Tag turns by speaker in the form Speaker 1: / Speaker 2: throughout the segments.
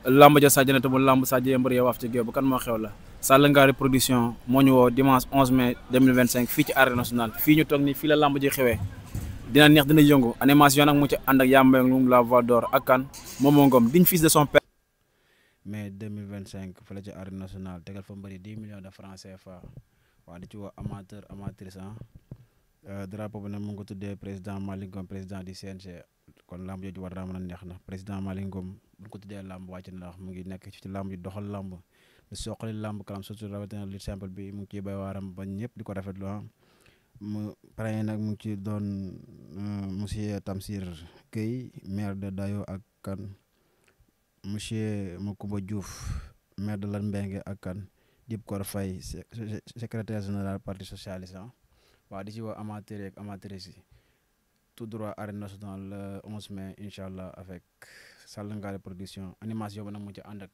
Speaker 1: lamb ja sàjjana te mu lamb sàjjee mbër ya waaf ci géew ba kan moo xew la Sall Ngari production moo ñu woo dimanche 11 mai 2025 fii ci arène nationale fii ñu toog nii fii la lamb ji xewee dina neex dina yëngu animation nag mu ci ànd ak Yamba Ngom la voix d'or ak kan Momo Ngom digne fils de son père. mai 2025 fële ci arène nationale tegal fa mbëri 10 millions de francs CFA waa di ci woo amateur amatrice drapeau bi nag mu ngi ko tuddee président Malick Ngom président du CNG kon lamb jooju war naa mën a neex na président Malick Ngom bu ñu ko tuddee lamb wàcc na wax mu ngi nekk ci lamb yi doxal lamb di soqali lamb kanam surtout rawatina lutte simple bi mu ngi ciy bay waaram ba ñëpp di ko rafetlu mu pare nag mu ngi ci doon monsieur Tamsir Gueye maire de Dayo ak kan monsieur Makumba Diouf maire de Lat Mbengue ak kan Dib Kor Faye secrétaire général parti socialiste waaw di ci woo amateurs yeeg amatrices yi tout droit arène nationale le 11 mai incha allah avec Sall Ngari production animation bi nag mu ci ànd ak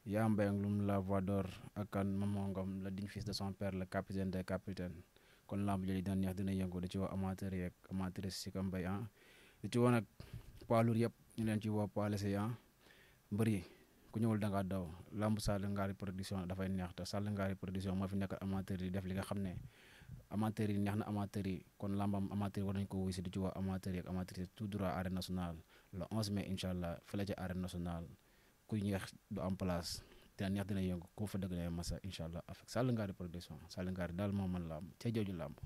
Speaker 1: Yamba Ngom la voix d'or ak kan Momo Ngom le digne fils de son père le capitaine des capitaines kon lamb jëli dina neex dina yëngu di ci woo amateurs yeeg amatrices si Kambay di ci woo nag poids lourd yëpp ñu leen ci woo poids léger mbër yi ku ñëwul da ngaa daw lamb Sall Ngari production dafay neex te Sall Ngari production moo fi nekk amateurs yi def li nga xam ne amateurs yi neex na amateurs yi kon lambam amateurs yi war nañu ko wuy si di ci woo amateurs yi ak amatrices tout droit arène nationale le 11 mai incha allah fële ci arène nationale ku ñeex du am place dina neex dina yëngu ku fa dëgg ne masa incha allah avec Sall Ngari production Sall Ngari daal moo mën lamb ca jooju lamb